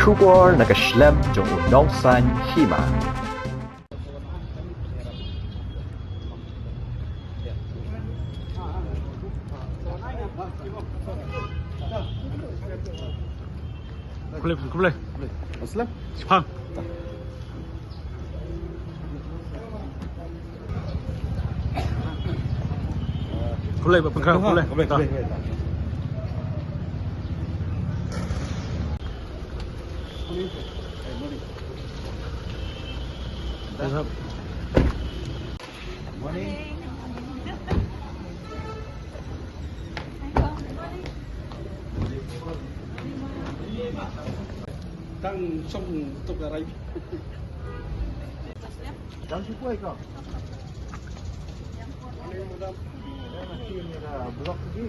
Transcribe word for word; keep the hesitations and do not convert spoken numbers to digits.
Khubor na ka shlem jong u nongsaiñ hima. Khublei, khublei. Aslam. Shipang. Khublei, Bah Pynkhraw, khublei. Khublei, khublei, khublei. Yes, sir. Morning. Tang song tuk arai. Tang sipoi ko. Morning, madam. Ini ada blok lagi.